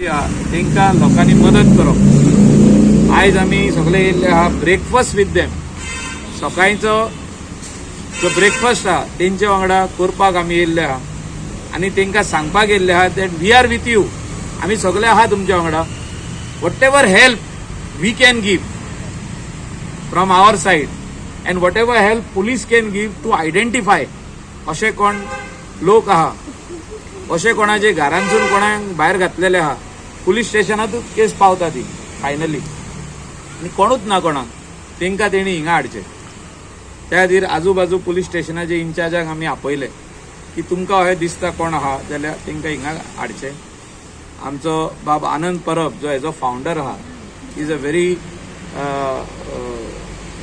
जी आहा तांकां लोकांनी मदत करप. आयज आमी सगळे येयल्ले आहा ब्रेकफास्ट विथ देम. सकाळचो जो ब्रेकफास्ट आहा तेंच्या वांगडा करपाक आमी येयल्ले आहा आनी तांकां सांगपाक येयल्ले आहा that we are with you. आमी सगळे आहा तुमच्या वांगडा. Whatever help we can give from our side and whatever help police can give to identify अशे कोण लोक आहा, अशे कोणाचे घरांसून कोणाक भायर घातलेले आहा, पुलीस स्टेशनातूच केस पावता ती फायनली आनी कोणूच ना कोणाक, तांकां तेणी हिंगा हाडचे. त्या खातीर आजूबाजू पुलीस स्टेशनाचे इन्चार्जाक आमी आपयले की तुमकां अशें दिसता कोण आहा जाल्यार तांकां हिंगा हाडचे. आमचो बाब आनंद परब जो हेजो फावंडर आहा is a very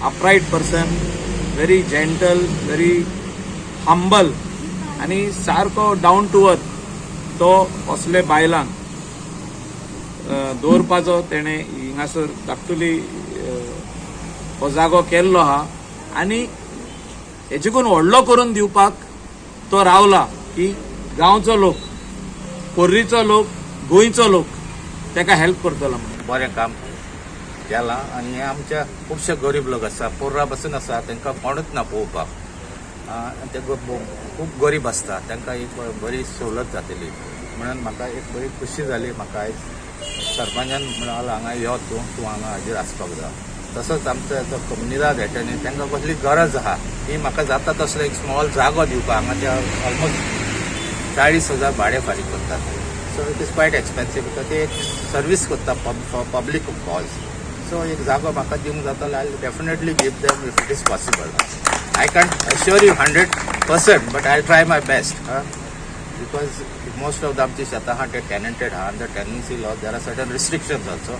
upright person, very gentle, very humble आनी सारको डावन टू अर्थ. तो असले बायलांक दवरपाचो तेणें हिंगासर धाकटुली हो जागो केल्लो आहा आनी हेच्याकून व्हडलो करून दिवपाक तो रावला की गांवचो लोक, पर्रीचो लोक, गोंयचो लोक ताका हेल्प करतलो म्हणून. बरें काम केलां आनी हे आमच्या खुबशे गरीब लोक आसा, पोर्रा पासून आसा, तांकां कोणूच ना पळोवपाक आनी ते खूब गरीब आसता. तांकां एक बरी सवलत जातली म्हणून म्हाका एक बरी खुशी जाली. म्हाका आयज सरपंचान म्हणलो, हांगा यो तूं, तूं हांगा हाजीर आसपाक जाय. तसोच आमचो जो कोमुनिदाद एटर्नी, तांकां कसली गरज आहा ही म्हाका जाता तसलो एक स्मॉल जागो दिवपाक. हांगा ते ऑलमोस्ट 40,000 भाडें फारीक करतात, so it is quite expensive because ते एक सर्वीस करता फॉर पब्लीक कॉज. सो एक जागो म्हाका दिवंक जाता जाल्यार I definitely give them if it is possible. I can't assure you 100%, but I try my best because most of the आमची शेतां आहा ते टेनंटेड आहा. The tenancy law, there are certain restrictions also,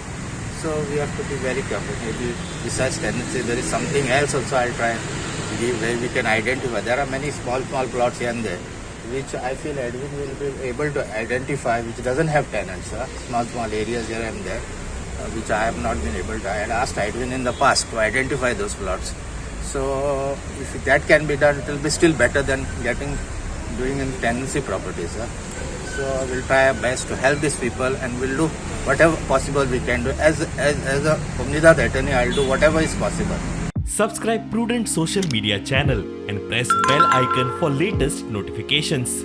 so we have to be very careful. Maybe besides tenancy there is something else also. I'll try and give where we can identify. There are many small small plots here and there which I feel Edwin will be able to identify, which doesn't have tenants, small small areas here and there, which I have not been able to. I had asked Edwin in the past to identify those plots. So if that can be done, it will be still better than getting doing in tenancy properties. So we'll try our best to help these people and we'll do whatever possible we can do. As a Comunidade attorney, I'll do whatever is possible. Subscribe Prudent Social Media channel and press bell icon for latest notifications.